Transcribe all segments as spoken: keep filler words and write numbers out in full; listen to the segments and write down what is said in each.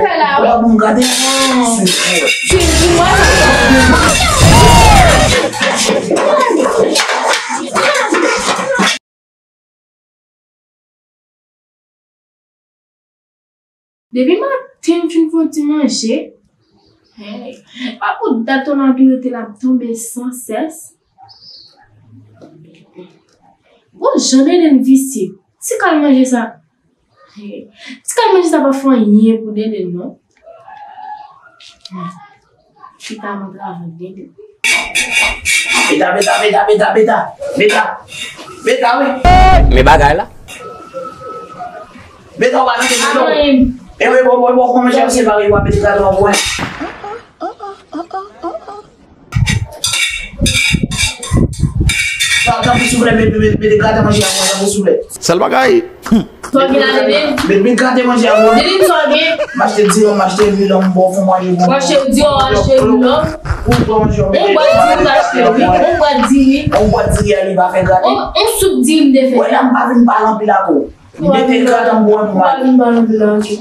Kay la, wi. Ou pa pou m gade. Jezi, mwen. Depi maten m fin fè yon ti manje. Hey, pa pou dat Tonado rete la ap tonbe san sès. Bon, jan Nene visye. Ti kal manje sa. Hey, ti kal manje sa pa fè anyen pou Nene, non. Chita mwen travay, Nene. Beta, beta, beta, beta, beta. Beta. Beta, wi. Men bagay la. Beta, w pa nan tèt non. E wi, bon, bon, bon, kòman jan se pare, w ap mete gade w ap wè. Tanpri, souple, mete, mete, mete gate manje a mwen, tanpri, souple. Sèl bagay. Sa w gen la, Nene? Mete, mete gate manje a mwen. Nene, sa w gen? M achte diran, m achte lwil, m ba w fè manje pou mwen. M achte diran, m achte lwil. Pou mwen manje. On bwat diri m achte, wi. On bwat diri. On bwat diri a li pa fè gate. On, on soup diri m te fè. Wè la, m pa vin pale anpil avè w. Mete gate an bwè mwen.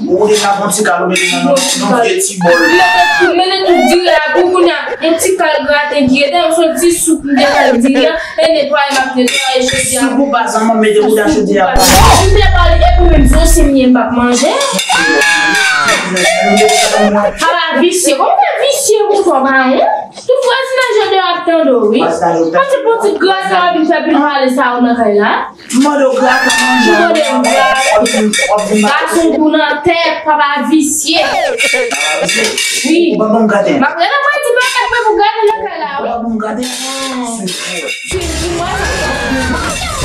Ou deja pran ti kal, ou mete nan, nan, nan vye ti bòl. Mete tout diri a pou kounye a, yon ti kal graten ki rete, yon soti soup m te fè diri a, e netwaye m ap netwaye chodi a. Soup ou pa zanman mete bouda chodi a. M te pale, epi menm si se mwen m p ap manje. Papa visye, kòman w fè visye konsa, pa wont? Tout vwazinaj yo deyò ap tande w, wi. Pase pran ti graten w ap vin fè pil pale sa yo nan kay la. M mande w graten manje. M mande w graten. Gason tou nan tèt, papa visye. Wi. Ou pa ban m graten. M ap rele mwen di bagay mwen pou graten nan kay la. Ou pa ban m graten. Jezi, mwen.